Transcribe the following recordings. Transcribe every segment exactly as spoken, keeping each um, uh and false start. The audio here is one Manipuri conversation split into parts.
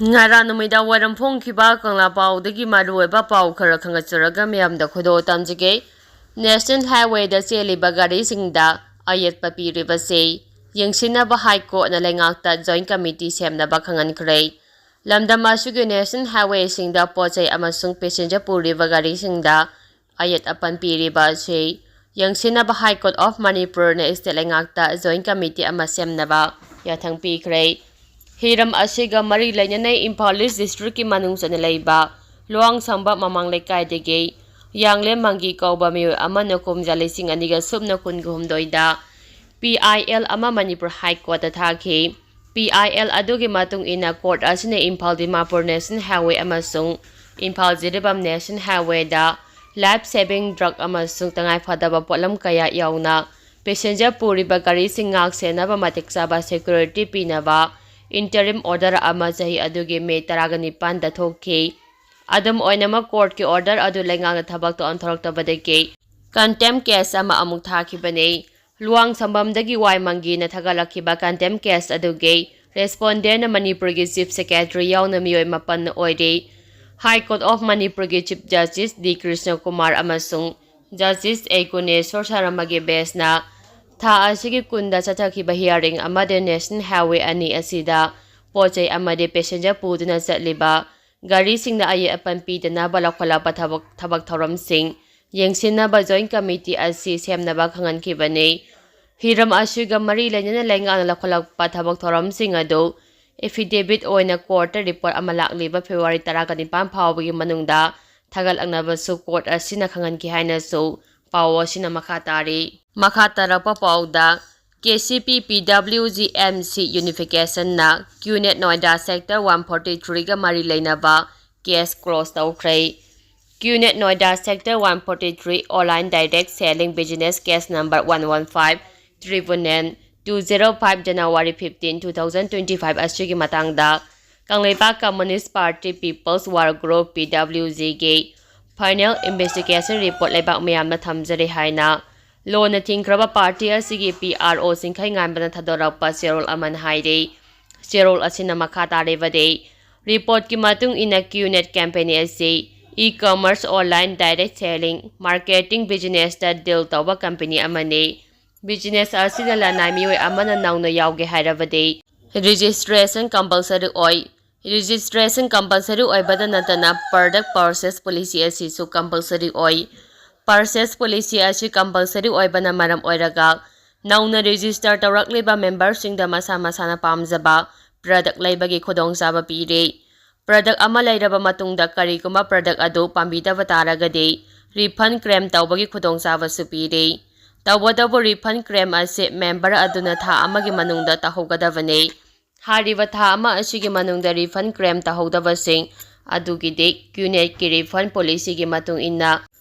ꯉꯔꯥꯡ ꯅꯨꯃꯤꯗꯥꯡ ꯋꯥꯏꯔꯝ ꯐꯣꯡꯈꯤꯕ ꯀꯪꯂꯥ ꯄꯥꯎꯗꯒꯤ ꯃꯔꯨꯑꯣꯏꯕ ꯄꯥꯎ ꯈꯔ ꯈꯪꯒꯠꯆꯔꯒ ꯃꯌꯥꯝꯗ ꯈꯨꯗꯣꯜ ꯇꯝꯖꯒꯦ꯫ National Highwayꯗ ꯆꯦꯜꯂꯤꯕ ꯒꯥꯔꯤꯁꯤꯡꯗ ꯑꯌꯦꯠꯄ ꯄꯤꯔꯤꯕꯁꯤ ꯌꯦꯡꯁꯤꯟꯅꯕ High Courtꯅ ꯂꯩꯉꯥꯛꯇ Joint Committee ꯁꯦꯝꯅꯕ ꯈꯪꯍꯟꯈ꯭ꯔꯦ꯫ ꯂꯝꯗꯝ ꯑꯁꯤꯒꯤ National Highwayꯁꯤꯡꯗ ꯄꯣꯠ ꯆꯩ ꯑꯃꯁꯨꯡ passenger ꯄꯨꯔꯤꯕ ꯒꯥꯔꯤꯁꯤꯡꯗ ꯑꯌꯦꯠ ꯑꯄꯟ ꯄꯤꯔꯤꯕ ꯑꯁꯤ ꯌꯦꯡꯁꯤꯟꯅꯕ High Court of Manipurꯅ state ꯂꯩꯉꯥꯛꯇ Joint Committee ꯑꯃ ꯁꯦꯝꯅꯕ ꯌꯥꯊꯪ ꯄꯤꯈ꯭ꯔꯦ꯫ ꯍꯤꯔꯝ ꯑꯁꯤꯒ ꯃꯔꯤ ꯂꯩꯅꯅ ꯏꯝꯐꯥꯜ East Districtꯀꯤ ꯃꯅꯨꯡ ꯆꯟꯅ ꯂꯩꯕ ꯂꯨꯋꯥꯡꯁꯝꯕꯝ ꯃꯃꯥꯡ ꯂꯩꯀꯥꯏꯗꯒꯤ ꯌꯥꯡꯂꯦꯝ ꯃꯪꯒꯤ ꯀꯧꯕ ꯃꯤꯑꯣꯏ ꯑꯃꯅ ꯀꯨꯝꯖꯥ ꯂꯤꯁꯤꯡ ꯑꯅꯤꯒ ꯁꯨꯞꯅ ꯀꯨꯟꯒ ꯍꯨꯝꯗꯣꯏꯗ P I L ꯑꯃ ꯃꯅꯤꯄꯨꯔ High Courtꯇ ꯊꯥꯈꯤ꯫ P I L ꯑꯗꯨꯒꯤ ꯃꯇꯨꯡ ꯏꯟꯅ court ꯑꯁꯤꯅ ꯏꯝꯐꯥꯜ ꯗꯤꯃꯥꯄꯨꯔ National Highway ꯑꯃꯁꯨꯡ Imphal Jiribam National Highwayꯗ life saving drug ꯑꯃꯁꯨꯡ ꯇꯉꯥꯏꯐꯗꯕ ꯄꯣꯠꯂꯝ ꯀꯌꯥ ꯌꯥꯎꯅ passenger ꯄꯨꯔꯤꯕ ꯒꯥꯔꯤꯁꯤꯡ ꯉꯥꯛ ꯁꯦꯟꯅꯕ ꯃꯇꯤꯛ ꯆꯥꯕ security ꯄꯤꯅꯕ interim order ꯑꯃ ꯆꯍꯤ ꯑꯗꯨꯒꯤ ꯃꯦ ꯇꯔꯥꯒ ꯅꯤꯄꯥꯟꯗ ꯊꯣꯛꯈꯤ꯫ ꯑꯗꯨꯝ ꯑꯣꯏꯅꯃꯛ, courtꯀꯤ order ꯑꯗꯨ ꯂꯩꯉꯥꯛꯅ ꯊꯕꯛꯇ ꯑꯣꯟꯊꯣꯔꯛꯇꯕꯗꯒꯤ contempt case ꯑꯃ ꯑꯃꯨꯛ ꯊꯥꯈꯤꯕꯅꯤ꯫ ꯂꯨꯋꯥꯡꯁꯝꯕꯝꯗꯒꯤ ꯋꯥꯏ ꯃꯪꯒꯤꯅ ꯊꯥꯒꯠꯂꯛꯈꯤꯕ contempt case ꯑꯗꯨꯒꯤ respondentꯅ ꯃꯅꯤꯄꯨꯔꯒꯤ Chief Secretary ꯌꯥꯎꯅ ꯃꯤꯑꯣꯏ ꯃꯥꯄꯟ ꯑꯣꯏꯔꯤ꯫ High Court of ꯃꯅꯤꯄꯨꯔꯒꯤ Chief Justice D Krishna Kumar ꯑꯃꯁꯨꯡ Justice A ꯒꯨꯅꯦꯁꯣꯔ ꯁꯔꯃꯒꯤ benchꯅ ꯊꯥ ꯑꯁꯤꯒꯤ ꯀꯨꯟꯗ ꯆꯠꯊꯈꯤꯕ hearing ꯑꯃꯗ National Highway ꯑꯅꯤ ꯑꯁꯤꯗ ꯄꯣꯠ ꯆꯩ ꯑꯃꯗꯤ passenger ꯄꯨꯗꯨꯅ ꯆꯠꯂꯤꯕ ꯒꯥꯔꯤꯁꯤꯡꯗ ꯑꯌꯦꯠ ꯑꯄꯟ ꯄꯤꯗꯅꯕ ꯂꯧꯈꯠꯂꯛꯄ ꯊꯕꯛ, ꯊꯕꯛ ꯊꯧꯔꯝꯁꯤꯡ ꯌꯦꯡꯁꯤꯟꯅꯕ Joint Committee ꯑꯁꯤ ꯁꯦꯝꯅꯕ ꯈꯪꯍꯟꯈꯤꯕꯅꯤ꯫ ꯍꯤꯔꯝ ꯑꯁꯤꯒ ꯃꯔꯤ ꯂꯩꯅꯅ ꯂꯩꯉꯥꯛꯅ ꯂꯧꯈꯠꯂꯛꯄ ꯊꯕꯛ ꯊꯧꯔꯝꯁꯤꯡ ꯑꯗꯨ affidavit ꯑꯣꯏꯅ courtꯇ report ꯑꯃ ꯂꯥꯛꯂꯤꯕ February ꯇꯔꯥꯒ ꯅꯤꯄꯥꯟ ꯐꯥꯎꯕꯒꯤ ꯃꯅꯨꯡꯗ ꯊꯥꯒꯠꯂꯛꯅꯕꯁꯨ court ꯑꯁꯤꯅ ꯈꯪꯍꯟꯈꯤ ꯍꯥꯏꯅꯁꯨ ꯄꯥꯎ ꯑꯁꯤꯅ ꯃꯈꯥ ꯇꯥꯔꯤ꯫ ꯃꯈꯥ ꯇꯥꯔꯛꯄ ꯄꯥꯎꯗ, K C P P W G M C unificationꯅ Cunard Noida Sector one forty threeꯒ ꯃꯔꯤ ꯂꯩꯅꯕ case close ꯇꯧꯈ꯭ꯔꯦ꯫ Cunard Noida Sector one forty three online direct selling business case number one one five triple nine two zero five January fifteen, two thousand twenty five ꯑꯁꯤꯒꯤ ꯃꯇꯥꯡꯗ Kangleipak Communist Party People's Work Group P W Gꯒꯤ final investigation report ꯂꯩꯕꯥꯛ ꯃꯤꯌꯥꯝꯅ ꯊꯝꯖꯔꯤ ꯍꯥꯏꯅ ꯂꯣꯟꯅ ꯊꯤꯡꯈ꯭ꯔꯕ party ꯑꯁꯤꯒꯤ P R O ꯆꯤꯡꯈꯩꯉꯥꯟꯕꯅ ꯊꯥꯗꯣꯔꯛꯄ ꯆꯦꯔꯣꯜ ꯑꯃꯅ ꯍꯥꯏꯔꯤ꯫ ꯆꯦꯔꯣꯜ ꯑꯁꯤꯅ ꯃꯈꯥ ꯇꯥꯔꯤꯕꯗꯤ, Reportꯀꯤ ꯃꯇꯨꯡ ꯏꯟꯅ, QNet company ꯑꯁꯤ e-commerce, online direct selling, marketing businessꯇ deal ꯇꯧꯕ company ꯑꯃꯅꯤ꯫ Business ꯑꯁꯤꯗ ꯂꯅꯥꯏ ꯃꯤꯑꯣꯏ ꯑꯃꯅ ꯅꯧꯅ ꯌꯥꯎꯒꯦ ꯍꯥꯏꯔꯕꯗꯤ registration compulsory ꯑꯣꯏ꯫ Registration compulsory ꯑꯣꯏꯕꯗ ꯅꯠꯇꯅ product purchase policy ꯑꯁꯤꯁꯨ compulsory ꯑꯣꯏ꯫ Purchase policy ꯑꯁꯤ compulsory ꯑꯣꯏꯕꯅ ꯃꯔꯝ ꯑꯣꯏꯔꯒ ꯅꯧꯅ register ꯇꯧꯔꯛꯂꯤꯕ memberꯁꯤꯡꯗ ꯃꯁꯥ ꯃꯁꯥꯅ ꯄꯥꯝꯖꯕ product ꯂꯩꯕꯒꯤ ꯈꯨꯗꯣꯡꯆꯥꯕ ꯄꯤꯔꯤ꯫ Product ꯑꯃ ꯂꯩꯔꯕ ꯃꯇꯨꯡꯗ ꯀꯔꯤꯒꯨꯝꯕ product ꯑꯗꯨ ꯄꯥꯝꯕꯤꯗꯕ ꯇꯥꯔꯒꯗꯤ refund claim ꯇꯧꯕꯒꯤ ꯈꯨꯗꯣꯡꯆꯥꯕꯁꯨ ꯄꯤꯔꯤ꯫ ꯇꯧꯕꯇꯕꯨ refund claim ꯑꯁꯤ member ꯑꯗꯨꯅ ꯊꯥ ꯑꯃꯒꯤ ꯃꯅꯨꯡꯗ ꯇꯧꯍꯧꯒꯗꯕꯅꯤ꯫ ꯍꯥꯏꯔꯤꯕ ꯊꯥ ꯑꯃ ꯑꯁꯤꯒꯤ ꯃꯅꯨꯡꯗ refund claim ꯇꯧꯍꯧꯗꯕꯁꯤꯡ ꯑꯗꯨꯒꯤꯗꯤ QNetꯀꯤ refund policyꯒꯤ ꯃꯇꯨꯡ ꯏꯟꯅ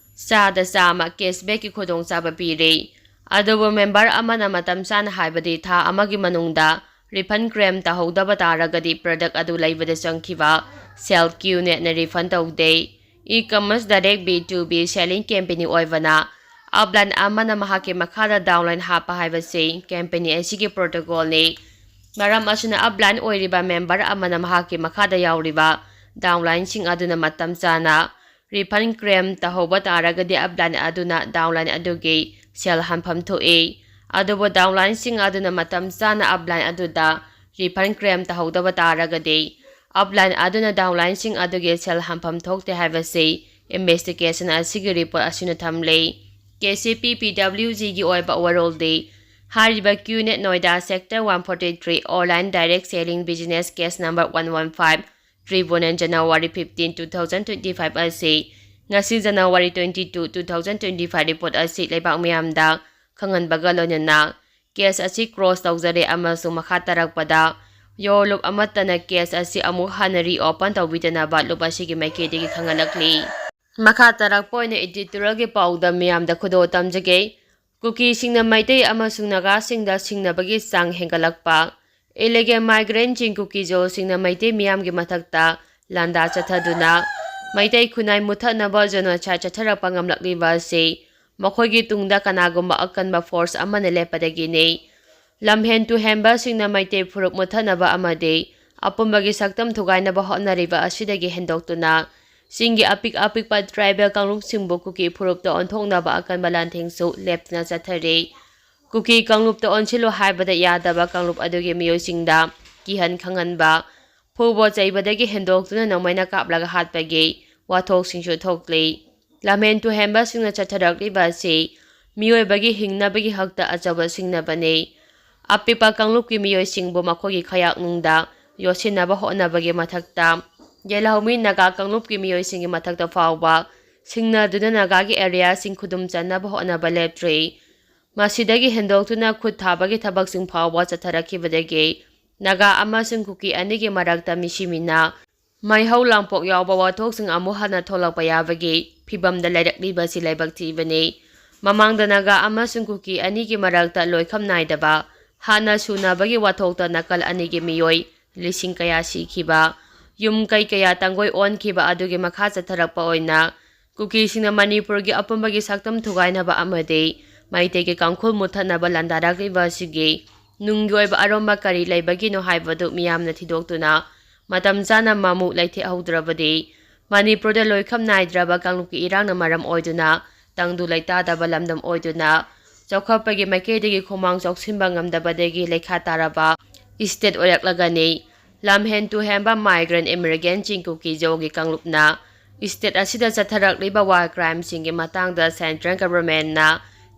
ꯆꯥꯗ ꯆꯥꯝꯃ cashbackꯀꯤ ꯈꯨꯗꯣꯡꯆꯥꯕ ꯄꯤꯔꯤ꯫ ꯑꯗꯨꯕꯨ member ꯑꯃꯅ ꯃꯇꯝ ꯆꯥꯅ, ꯍꯥꯏꯕꯗꯤ ꯊꯥ ꯑꯃꯒꯤ ꯃꯅꯨꯡꯗ refund claim ꯇꯧꯍꯧꯗꯕ ꯇꯥꯔꯒꯗꯤ product ꯑꯗꯨ ꯂꯩꯕꯗ ꯆꯪꯈꯤꯕ ꯁꯦꯜ QNetꯅ refund ꯇꯧꯗꯦ꯫ E-commerce direct B two B selling company ꯑꯣꯏꯕꯅ upline ꯑꯃꯅ ꯃꯍꯥꯛꯀꯤ ꯃꯈꯥꯗ downline ꯍꯥꯞꯄ ꯍꯥꯏꯕꯁꯤ company ꯑꯁꯤꯒꯤ protocolꯅꯤ꯫ ꯃꯔꯝ ꯑꯁꯤꯅ upline ꯑꯣꯏꯔꯤꯕ member ꯑꯃꯅ ꯃꯍꯥꯛꯀꯤ ꯃꯈꯥꯗ ꯌꯥꯎꯔꯤꯕ downlineꯁꯤꯡ ꯑꯗꯨꯅ ꯃꯇꯝ ꯆꯥꯅ refund claim ꯇꯧꯍꯧꯕ ꯇꯥꯔꯒꯗꯤ upline ꯑꯗꯨꯅ downline ꯑꯗꯨꯒꯤ ꯁꯦꯜ ꯍꯟꯐꯝ ꯊꯣꯛꯏ꯫ ꯑꯗꯨꯕꯨ downlineꯁꯤꯡ ꯑꯗꯨꯅ ꯃꯇꯝ ꯆꯥꯅ upline ꯑꯗꯨꯗ refund claim ꯇꯧꯍꯧꯗꯕ ꯇꯥꯔꯒꯗꯤ upline ꯑꯗꯨꯅ downlineꯁꯤꯡ ꯑꯗꯨꯒꯤ ꯁꯦꯜ ꯍꯟꯐꯝ ꯊꯣꯛꯇꯦ ꯍꯥꯏꯕꯁꯤ investigation ꯑꯁꯤꯒꯤ report ꯑꯁꯤꯅ ꯊꯝꯂꯤ꯫ KCP PWGꯒꯤ ꯑꯣꯏꯕ ꯋꯥꯔꯣꯜꯗꯤ ꯍꯥꯏꯔꯤꯕ QNet Noida Sector one forty three online direct selling business case number one one five, Tribunal January fifteen, two thousand twenty-five ꯑꯁꯤ ꯉꯁꯤ January twenty-two, two thousand twenty-five report ꯑꯁꯤ ꯂꯩꯕꯥꯛ ꯃꯤꯌꯥꯝꯗ ꯈꯪꯍꯟꯕꯒ ꯂꯣꯏꯅꯅ case ꯑꯁꯤ close ꯇꯧꯖꯔꯦ ꯑꯃꯁꯨꯡ ꯃꯈꯥ ꯇꯥꯔꯛꯄꯗ ꯌꯣꯂꯨꯞ ꯑꯃꯠꯇꯅ case ꯑꯁꯤ ꯑꯃꯨꯛ ꯍꯟꯅ reopen ꯇꯧꯕꯤꯗꯅꯕ ꯂꯨꯞ ꯑꯁꯤꯒꯤ ꯃꯥꯏꯀꯩꯗꯒꯤ ꯈꯪꯍꯜꯂꯛꯂꯤ꯫ ꯃꯈꯥ ꯇꯥꯔꯛꯄ ꯑꯣꯏꯅ editorialꯒꯤ ꯄꯥꯎꯗ ꯃꯤꯌꯥꯝꯗ ꯈꯨꯗꯣꯜ ꯇꯝꯖꯒꯦ꯫ ꯀꯨꯀꯤꯁꯤꯡꯅ ꯃꯩꯇꯩ ꯑꯃꯁꯨꯡ ꯅꯥꯒꯥꯁꯤꯡꯗ ꯁꯤꯡꯅꯕꯒꯤ ꯆꯥꯡ ꯍꯦꯟꯒꯠꯂꯛꯄ꯫ Illegal migrantꯁꯤꯡ ꯀꯨꯀꯤꯖꯣꯁꯤꯡꯅ ꯃꯩꯇꯩ ꯃꯤꯌꯥꯝꯒꯤ ꯃꯊꯛꯇ ꯂꯥꯟꯗꯥ ꯆꯠꯊꯗꯨꯅ ꯃꯩꯇꯩ ꯈꯨꯟꯅꯥꯏ ꯃꯨꯠꯊꯠꯅꯕ genocide ꯆꯠꯊꯔꯛꯄ ꯉꯝꯂꯛꯂꯤꯕ ꯑꯁꯤ ꯃꯈꯣꯏꯒꯤ ꯇꯨꯡꯗ ꯀꯅꯥꯒꯨꯝꯕ ꯑꯀꯟꯕ force ꯑꯃꯅ ꯂꯦꯞꯄꯗꯒꯤꯅꯤ꯫ ꯂꯝꯍꯦꯟ ꯇꯨꯍꯦꯟꯕꯁꯤꯡꯅ ꯃꯩꯇꯩ ꯐꯨꯔꯨꯞ ꯃꯨꯠꯊꯠꯅꯕ ꯑꯃꯗꯤ ꯑꯄꯨꯟꯕꯒꯤ ꯁꯛꯇꯝ ꯊꯨꯒꯥꯏꯅꯕ ꯍꯣꯠꯅꯔꯤꯕ ꯑꯁꯤꯗꯒꯤ ꯍꯦꯟꯗꯣꯛꯇꯨꯅ ꯆꯤꯡꯒꯤ ꯑꯄꯤꯛ ꯑꯄꯤꯛꯄ ꯇ꯭ꯔꯥꯏꯕꯦꯜ ꯀꯥꯡꯂꯨꯞꯁꯤꯡꯕꯨ ꯀꯨꯀꯤ ꯐꯨꯔꯨꯞꯇ ꯑꯣꯟꯊꯣꯛꯅꯕ ꯑꯀꯟꯕ ꯂꯥꯟꯊꯦꯡꯁꯨ ꯂꯦꯞꯇꯅ ꯆꯠꯊꯔꯤ꯫ ꯀꯨꯀꯤ ꯀꯥꯡꯂꯨꯞꯇ ꯑꯣꯟꯁꯤꯜꯂꯨ ꯍꯥꯏꯕꯗ ꯌꯥꯗꯕ ꯀꯥꯡꯂꯨꯞ ꯑꯗꯨꯒꯤ ꯃꯤꯑꯣꯏꯁꯤꯡꯗ ꯀꯤꯍꯟ ꯈꯪꯍꯟꯕ, ꯐꯨꯕ ꯆꯩꯕꯗꯒꯤ ꯍꯦꯟꯗꯣꯛꯇꯨꯅ ꯅꯣꯡꯃꯩꯅ ꯀꯥꯞꯂꯒ ꯍꯥꯠꯄꯒꯤ ꯋꯥꯊꯣꯛꯁꯤꯡꯁꯨ ꯊꯣꯛꯂꯤ꯫ ꯂꯝꯍꯦꯟ ꯇꯨꯍꯦꯟꯕꯁꯤꯡꯅ ꯆꯠꯊꯔꯛꯂꯤꯕ ꯑꯁꯤ ꯃꯤꯑꯣꯏꯕꯒꯤ ꯍꯤꯡꯅꯕꯒꯤ ꯍꯛꯇ ꯑꯆꯧꯕ ꯁꯤꯡꯅꯕꯅꯤ꯫ ꯑꯄꯤꯛꯄ ꯀꯥꯡꯂꯨꯞꯀꯤ ꯃꯤꯑꯣꯏꯁꯤꯡꯕꯨ ꯃꯈꯣꯏꯒꯤ ꯈꯌꯥꯛꯅꯨꯡꯗ ꯌꯣꯠꯁꯤꯟꯅꯕ ꯍꯣꯠꯅꯕꯒꯤ ꯃꯊꯛꯇ, ꯌꯦꯜꯍꯧꯃꯤ ꯅꯥꯒꯥ ꯀꯥꯡꯂꯨꯞꯀꯤ ꯃꯤꯑꯣꯏꯁꯤꯡꯒꯤ ꯃꯊꯛꯇ ꯐꯥꯎꯕ ꯁꯤꯡꯅꯗꯨꯅ ꯅꯥꯒꯥꯒꯤ ꯑꯦꯔꯤꯌꯥꯁꯤꯡ ꯈꯨꯗꯨꯝ ꯆꯟꯅꯕ ꯍꯣꯠꯅꯕ ꯂꯦꯞꯇ꯭ꯔꯤ꯫ ꯃꯁꯤꯗꯒꯤ ꯍꯦꯟꯗꯣꯛꯇꯨꯅ ꯈꯨꯠ ꯊꯥꯕꯒꯤ ꯊꯕꯛꯁꯤꯡ ꯐꯥꯎꯕ ꯆꯠꯊꯔꯛꯈꯤꯕꯗꯒꯤ ꯅꯥꯒꯥ ꯑꯃꯁꯨꯡ ꯀꯨꯀꯤ ꯑꯅꯤꯒꯤ ꯃꯔꯛꯇ ꯃꯤꯁꯤꯃꯤꯅ ꯃꯩꯍꯧ ꯂꯥꯡꯄꯣꯛ ꯌꯥꯎꯕ ꯋꯥꯊꯣꯛꯁꯤꯡ ꯑꯃꯨꯛ ꯍꯟꯅ ꯊꯣꯛꯂꯛꯄ ꯌꯥꯕꯒꯤ ꯐꯤꯚꯝꯗ ꯂꯩꯔꯛꯂꯤꯕꯁꯤ ꯂꯥꯏꯕꯛ ꯊꯤꯕꯅꯤ꯫ ꯃꯃꯥꯡꯗ ꯅꯥꯒꯥ ꯑꯃꯁꯨꯡ ꯀꯨꯀꯤ ꯑꯅꯤꯒꯤ ꯃꯔꯛꯇ ꯂꯣꯏꯈꯝ ꯅꯥꯏꯗꯕ ꯍꯥꯠꯅ ꯁꯨꯅꯕꯒꯤ ꯋꯥꯊꯣꯛꯇ ꯅꯥꯀꯜ ꯑꯅꯤꯒꯤ ꯃꯤꯑꯣꯏ ꯂꯤꯁꯤꯡ ꯀꯌꯥ ꯁꯤꯈꯤꯕ, ꯌꯨꯝ ꯀꯩ ꯀꯌꯥ ꯇꯥꯡꯒꯣꯏ ꯑꯣꯟꯈꯤꯕ ꯑꯗꯨꯒꯤ ꯃꯈꯥ ꯆꯠꯊꯔꯛꯄ ꯑꯣꯏꯅ ꯀꯨꯀꯤꯁꯤꯡꯅ ꯃꯅꯤꯄꯨꯔꯒꯤ ꯑꯄꯨꯟꯕꯒꯤ ꯁꯛꯇꯝ ꯊꯨꯒꯥꯏꯅꯕ ꯑꯃꯗꯤ ꯃꯩꯇꯩꯒꯤ ꯀꯥꯡꯈꯨꯜ ꯃꯨꯠꯊꯠꯅꯕ ꯂꯥꯟꯗꯥꯔꯛꯂꯤꯕ ꯑꯁꯤꯒꯤ ꯅꯨꯡꯒꯤ ꯑꯣꯏꯕ ꯑꯔꯣꯝꯕ ꯀꯔꯤ ꯂꯩꯕꯒꯤꯅꯣ ꯍꯥꯏꯕꯗꯨ ꯃꯤꯌꯥꯝꯅ ꯊꯤꯗꯣꯛꯇꯨꯅ ꯃꯇꯝ ꯆꯥꯅ ꯃꯃꯨ ꯂꯩꯊꯦꯛꯍꯧꯗ꯭ꯔꯕꯗꯤ ꯃꯅꯤꯄꯨꯔꯗ ꯂꯣꯏꯈꯝ ꯅꯥꯏꯗ꯭ꯔꯕ ꯀꯥꯡꯂꯨꯞꯀꯤ ꯏꯔꯥꯡꯅ ꯃꯔꯝ ꯑꯣꯏꯗꯨꯅ ꯇꯪꯗꯨ ꯂꯩꯇꯥꯗꯕ ꯂꯝꯗꯝ ꯑꯣꯏꯗꯨꯅ ꯆꯥꯎꯈꯠꯄꯒꯤ ꯃꯥꯏꯀꯩꯗꯒꯤ ꯈꯣꯡꯃꯥꯡ ꯆꯥꯎꯁꯤꯟꯕ ꯉꯝꯗꯕꯗꯒꯤ ꯂꯩꯈꯥ ꯇꯥꯔꯕ ꯏꯁꯇꯦꯠ ꯑꯣꯏꯔꯛꯂꯒꯅꯤ꯫ ꯂꯝꯍꯦꯟ ꯇꯨꯍꯦꯟꯕ ꯃꯥꯏꯒ꯭ꯔꯦꯟ ꯏꯃꯤꯒ꯭ꯔꯦꯟꯁꯤꯡ ꯀꯨꯀꯤ ꯖꯣꯒꯤ ꯀꯥꯡꯂꯨꯞꯅ ꯏꯁꯇꯦꯠ ꯑꯁꯤꯗ ꯆꯠꯊꯔꯛꯂꯤꯕ ꯋꯥꯔ ꯀ꯭ꯔꯥꯏꯝꯁꯤꯡꯒꯤ ꯃꯇꯥꯡꯗ ꯁꯦꯟꯇ꯭ꯔꯦꯜ ꯒꯚꯔꯟꯃꯦꯟꯠꯅ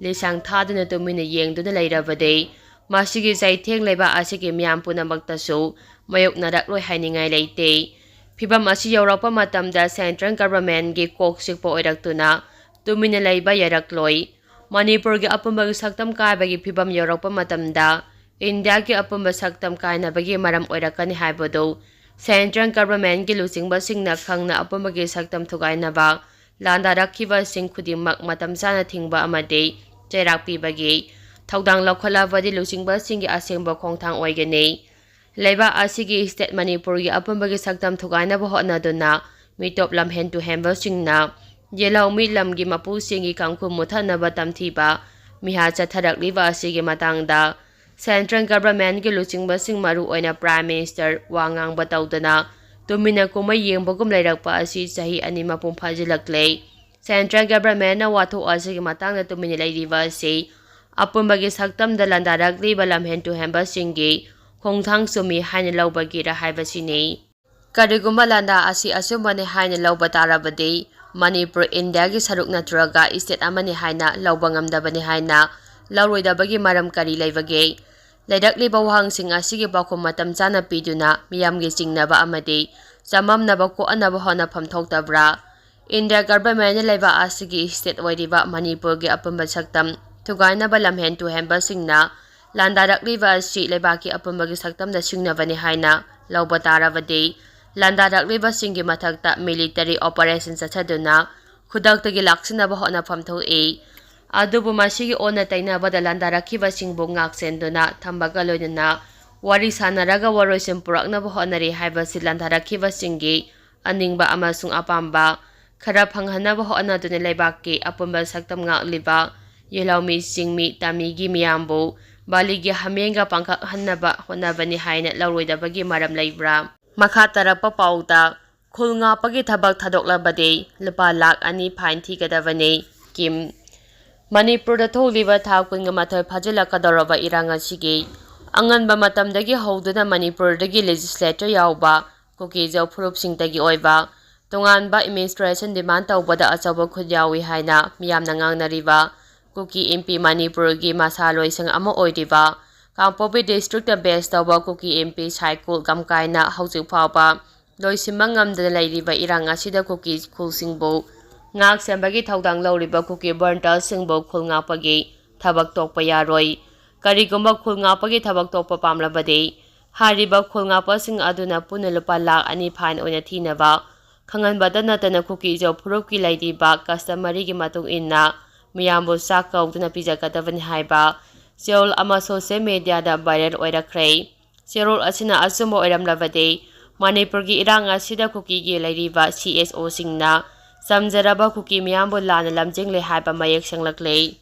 ꯂꯤꯁꯥꯡ ꯊꯥꯗꯨꯅ ꯇꯨꯃꯤꯟꯅ ꯌꯦꯡꯗꯨꯅ ꯂꯩꯔꯕꯗꯤ ꯃꯁꯤꯒꯤ ꯆꯩꯊꯦꯡ ꯂꯩꯕꯥꯛ ꯑꯁꯤꯒꯤ ꯃꯤꯌꯥꯝ ꯄꯨꯝꯅꯃꯛꯇꯁꯨ ꯃꯥꯌꯣꯛꯅꯔꯛꯂꯣꯏ ꯍꯥꯏꯅꯤꯡꯉꯥꯏ ꯂꯩꯇꯦ꯫ ꯐꯤꯚꯝ ꯑꯁꯤ ꯌꯧꯔꯛꯄ ꯃꯇꯝꯗ ꯁꯦꯟꯇ꯭ꯔꯦꯜ ꯒꯚꯔꯟꯃꯦꯟꯠꯀꯤ ꯀꯣꯛ ꯆꯤꯛꯄ ꯑꯣꯏꯔꯛꯇꯨꯅ ꯇꯨꯃꯤꯟꯅ ꯂꯩꯕ ꯌꯥꯔꯛꯂꯣꯏ꯫ ꯃꯅꯤꯄꯨꯔꯒꯤ ꯑꯄꯨꯟꯕꯒꯤ ꯁꯛꯇꯝ ꯀꯥꯏꯕꯒꯤ ꯐꯤꯚꯝ ꯌꯧꯔꯛꯄ ꯃꯇꯝꯗ ꯏꯟꯗꯤꯌꯥꯒꯤ ꯑꯄꯨꯟꯕ ꯁꯛꯇꯝ ꯀꯥꯏꯅꯕꯒꯤ ꯃꯔꯝ ꯑꯣꯏꯔꯛꯀꯅꯤ ꯍꯥꯏꯕꯗꯨ ꯁꯦꯟꯇ꯭ꯔꯦꯜ ꯒꯚꯔꯟꯃꯦꯟꯠꯀꯤ ꯂꯨꯆꯤꯡꯕꯁꯤꯡꯅ ꯈꯪꯅ ꯑꯄꯨꯟꯕꯒꯤ ꯁꯛꯇꯝ ꯊꯨꯒꯥꯏꯅꯕ ꯂꯥꯟꯗꯥꯔꯛꯈꯤꯕꯁꯤꯡ ꯈꯨꯗꯤꯡꯃꯛ ꯃꯇꯝ ꯆꯥꯅ ꯊꯤꯡꯕ ꯑꯃꯗꯤ ꯆꯩꯔꯥꯛ ꯄꯤꯕꯒꯤ ꯊꯧꯗꯥꯡ ꯂꯧꯈꯠꯂꯕꯗꯤ ꯂꯨꯆꯤꯡꯕꯁꯤꯡꯒꯤ ꯑꯁꯦꯡꯕ ꯈꯣꯡꯊꯥꯡ ꯑꯣꯏꯒꯅꯤ꯫ ꯂꯩꯕꯥꯛ ꯑꯁꯤꯒꯤ ꯏꯁꯇꯦꯠ ꯃꯅꯤꯄꯨꯔꯒꯤ ꯑꯄꯨꯟꯕꯒꯤ ꯁꯛꯇꯝ ꯊꯨꯒꯥꯏꯅꯕ ꯍꯣꯠꯅꯗꯨꯅ ꯃꯤꯇꯣꯞ ꯂꯝꯍꯦꯟ ꯇꯨꯍꯦꯟꯕꯁꯤꯡꯅ ꯌꯦꯜꯍꯧꯃꯤ ꯂꯝꯒꯤ ꯃꯄꯨꯁꯤꯡꯒꯤ ꯀꯥꯡꯈꯨꯜ ꯃꯨꯠꯊꯠꯅꯕ ꯇꯝꯊꯤꯕ ꯃꯤꯍꯥꯠ ꯆꯠꯊꯔꯛꯂꯤꯕ ꯑꯁꯤꯒꯤ ꯃꯇꯥꯡꯗ Central Governmentꯀꯤ ꯂꯨꯆꯤꯡꯕꯁꯤꯡ, ꯃꯔꯨꯑꯣꯏꯅ Prime Minister, ꯋꯥ ꯉꯥꯡꯕ ꯇꯧꯗꯅ ꯇꯨꯃꯤꯟꯅ ꯀꯨꯝꯍꯩ ꯌꯦꯡꯕꯒꯨꯝ ꯂꯩꯔꯛꯄ ꯑꯁꯤ ꯆꯍꯤ ꯑꯅꯤ ꯃꯄꯨꯡ ꯐꯥꯖꯤꯜꯂꯛꯂꯦ꯫ Central Governmentꯅ ꯋꯥꯊꯣꯛ ꯑꯁꯤꯒꯤ ꯃꯇꯥꯡꯗ ꯇꯨꯃꯤꯟꯅ ꯂꯩꯔꯤꯕ ꯑꯁꯤ ꯑꯄꯨꯟꯕꯒꯤ ꯁꯛꯇꯝꯗ ꯂꯥꯟꯗꯥꯔꯛꯂꯤꯕ ꯂꯝꯍꯦꯟ ꯇꯨꯍꯦꯟꯕꯁꯤꯡꯒꯤ ꯈꯣꯡꯊꯥꯡ ꯆꯨꯝꯃꯤ ꯍꯥꯏꯅ ꯂꯧꯕꯒꯤꯔ ꯍꯥꯏꯕꯁꯤꯅꯤ꯫ ꯀꯔꯤꯒꯨꯝꯕ ꯂꯥꯟꯗꯥ ꯑꯁꯤ ꯑꯆꯨꯝꯕꯅꯤ ꯍꯥꯏꯅ ꯂꯧꯕ ꯇꯥꯔꯕꯗꯤ, ꯃꯅꯤꯄꯨꯔ ꯏꯟꯗꯤꯌꯥꯒꯤ ꯁꯔꯨꯛ ꯅꯠꯇ꯭ꯔꯒ state ꯑꯃꯅꯤ ꯍꯥꯏꯅ ꯂꯧꯕ ꯉꯝꯗꯕꯅꯤ ꯍꯥꯏꯅ ꯂꯧꯔꯣꯏꯗꯕꯒꯤ ꯃꯔꯝ ꯀꯔꯤ ꯂꯩꯕꯒꯦ? ꯂꯩꯔꯛꯂꯤꯕ ꯋꯥꯍꯪꯁꯤꯡ ꯑꯁꯤꯒꯤ ꯄꯥꯎꯈꯨꯝ ꯃꯇꯝ ꯆꯥꯅ ꯄꯤꯗꯨꯅ ꯃꯤꯌꯥꯝꯒꯤ ꯆꯤꯡꯅꯕ ꯑꯃꯗꯤ ꯆꯃꯝꯅꯕ ꯀꯣꯛꯍꯟꯅꯕ ꯍꯣꯠꯅꯐꯝ ꯊꯣꯛꯇꯕ꯭ꯔꯥ? ꯏꯟꯗꯤꯌꯥ Governmentꯅ ꯂꯩꯕꯥꯛ ꯑꯁꯤꯒꯤ state ꯑꯣꯏꯔꯤꯕ ꯃꯅꯤꯄꯨꯔꯒꯤ ꯑꯄꯨꯟꯕ ꯁꯛꯇꯝ ꯊꯨꯒꯥꯏꯅꯕ ꯂꯝꯍꯦꯟ ꯇꯨꯍꯦꯟꯕꯁꯤꯡꯅ ꯂꯥꯟꯗꯥꯔꯛꯂꯤꯕ ꯑꯁꯤ ꯂꯩꯕꯥꯛꯀꯤ ꯑꯄꯨꯟꯕꯒꯤ ꯁꯛꯇꯝꯗ ꯁꯤꯡꯅꯕꯅꯤ ꯍꯥꯏꯅ ꯂꯧꯕ ꯇꯥꯔꯕꯗꯤ, ꯂꯥꯟꯗꯥꯔꯛꯂꯤꯕꯁꯤꯡꯒꯤ ꯃꯊꯛꯇ military operation ꯆꯠꯊꯗꯨꯅ ꯈꯨꯗꯛꯇꯒꯤ ꯂꯥꯛꯁꯤꯟꯅꯕ ꯍꯣꯠꯅꯐꯝ ꯊꯣꯛꯏ꯫ ꯑꯗꯨꯕꯨ ꯃꯁꯤꯒꯤ ꯑꯣꯟꯅ ꯇꯩꯅꯕꯗ ꯂꯥꯟꯗꯥꯔꯛꯈꯤꯕꯁꯤꯡꯕꯨ ꯉꯥꯛꯁꯦꯟꯗꯨꯅ ꯊꯝꯕꯒ ꯂꯣꯏꯅꯅ ꯋꯥꯔꯤ ꯁꯥꯟꯅꯔꯒ ꯋꯥꯔꯣꯏꯁꯤꯟ ꯄꯨꯔꯛꯅꯕ ꯍꯣꯠꯅꯔꯤ ꯍꯥꯏꯕꯁꯤ ꯂꯥꯟꯗꯥꯔꯛꯈꯤꯕꯁꯤꯡꯒꯤ ꯑꯅꯤꯡꯕ ꯑꯃꯁꯨꯡ ꯑꯄꯥꯝꯕ ꯈꯔ ꯐꯪꯍꯟꯅꯕ ꯍꯣꯠꯅꯗꯨꯅ ꯂꯩꯕꯥꯛꯀꯤ ꯑꯄꯨꯟꯕ ꯁꯛꯇꯝ ꯉꯥꯛꯂꯤꯕ ꯌꯦꯜꯍꯧꯃꯤ, ꯆꯤꯡꯃꯤ, ꯇꯝꯃꯤꯒꯤ ꯃꯤꯌꯥꯝꯕꯨ ꯕꯥꯂꯤꯒꯤ ꯍꯥꯃꯦꯡꯒ ꯄꯥꯡꯈꯛꯍꯟꯅꯕ ꯍꯣꯠꯅꯕꯅꯤ ꯍꯥꯏꯅ ꯂꯧꯔꯣꯏꯗꯕꯒꯤ ꯃꯔꯝ ꯂꯩꯕ꯭ꯔꯥ? ꯃꯈꯥ ꯇꯥꯔꯛꯄ ꯄꯥꯎꯗ, ꯈꯨꯜ ꯉꯥꯛꯄꯒꯤ ꯊꯕꯛ ꯊꯥꯗꯣꯛꯂꯕꯗꯤ ꯂꯨꯄꯥ ꯂꯥꯈ ꯑꯅꯤ fine ꯊꯤꯒꯗꯕꯅꯤ, ꯀꯤꯝ꯫ ꯃꯅꯤꯄꯨꯔꯗ ꯊꯣꯛꯂꯤꯕ ꯊꯥ ꯀꯨꯟꯒ ꯃꯥꯊꯣꯏ ꯐꯥꯖꯤꯜꯂꯛꯀꯗꯧꯔꯕ ꯏꯔꯥꯡ ꯑꯁꯤꯒꯤ ꯑꯉꯟꯕ ꯃꯇꯝꯗꯒꯤ ꯍꯧꯗꯨꯅ ꯃꯅꯤꯄꯨꯔꯗꯒꯤ legislator ꯌꯥꯎꯕ ꯀꯨꯀꯤ-ꯖꯥꯎ ꯐꯨꯔꯨꯞꯁꯤꯡꯗꯒꯤ ꯑꯣꯏꯕ ꯇꯣꯉꯥꯟꯕ administration demand ꯇꯧꯕꯗ ꯑꯆꯧꯕ ꯈꯨꯠ ꯌꯥꯎꯏ ꯍꯥꯏꯅ ꯃꯤꯌꯥꯝꯅ ꯉꯥꯡꯅꯔꯤꯕ ꯀꯨꯀꯤ MP, ꯃꯅꯤꯄꯨꯔꯒꯤ ꯃꯁꯥ ꯂꯣꯏꯁꯪ ꯑꯃ ꯑꯣꯏꯔꯤꯕ ꯀꯥꯡꯄꯣꯛꯄꯤ districtꯇ base ꯇꯧꯕ ꯀꯨꯀꯤ MP ꯁꯥꯏꯀꯨꯜ ꯒꯝꯀꯥꯏꯅ ꯍꯧꯖꯤꯛ ꯐꯥꯎꯕ ꯂꯣꯏꯁꯤꯟꯕ ꯉꯝꯗꯅ ꯂꯩꯔꯤꯕ ꯏꯔꯥꯡ ꯑꯁꯤꯗ ꯀꯨꯀꯤ ꯈꯨꯜꯁꯤꯡꯕꯨ ꯉꯥꯛ ꯁꯦꯟꯕꯒꯤ ꯊꯧꯗꯥꯡ ꯂꯧꯔꯤꯕ ꯀꯨꯀꯤ volunteerꯁꯤꯡꯕꯨ ꯈꯨꯜ ꯉꯥꯛꯄꯒꯤ ꯊꯕꯛ ꯇꯣꯛꯄ ꯌꯥꯔꯣꯏ꯫ ꯀꯔꯤꯒꯨꯝꯕ ꯈꯨꯜ ꯉꯥꯛꯄꯒꯤ ꯊꯕꯛ ꯇꯣꯛꯄ ꯄꯥꯝꯂꯕꯗꯤ, ꯍꯥꯏꯔꯤꯕ ꯈꯨꯜ ꯉꯥꯛꯄꯁꯤꯡ ꯑꯗꯨꯅ ꯄꯨꯟꯅ ꯂꯨꯄꯥ ꯂꯥꯈ ꯑꯅꯤ fine ꯑꯣꯏꯅ ꯊꯤꯅꯕ ꯈꯪꯍꯟꯕꯇ ꯅꯠꯇꯅ ꯀꯨꯀꯤ-ꯖꯥꯎ ꯐꯨꯔꯨꯞꯀꯤ ꯂꯩꯔꯤꯕ customary ꯒꯤ ꯃꯇꯨꯡ ꯏꯟꯅ ꯃꯤꯌꯥꯝꯕꯨ ꯆꯥꯛ ꯀꯧꯗꯨꯅ ꯄꯤꯖꯒꯗꯕꯅꯤ ꯍꯥꯏꯕ ꯆꯦꯔꯣꯜ ꯑꯃ social media ꯗ viral ꯑꯣꯏꯔꯛꯈ꯭ꯔꯦ꯫ ꯆꯦꯔꯣꯜ ꯑꯁꯤꯅ ꯑꯆꯨꯝꯕ ꯑꯣꯏꯔꯝꯂꯕꯗꯤ, ꯃꯅꯤꯄꯨꯔꯒꯤ ꯏꯔꯥꯡ ꯑꯁꯤꯗ ꯀꯨꯀꯤꯒꯤ ꯂꯩꯔꯤꯕ CSO ꯁꯤꯡꯅ ꯆꯝꯖꯔꯕ ꯀꯨꯀꯤ ꯃꯤꯌꯥꯝꯕꯨ ꯂꯥꯟꯅ ꯂꯝꯖꯤꯡꯂꯦ ꯍꯥꯏꯕ ꯃꯌꯦꯛ ꯁꯦꯡꯂꯛꯂꯦ꯫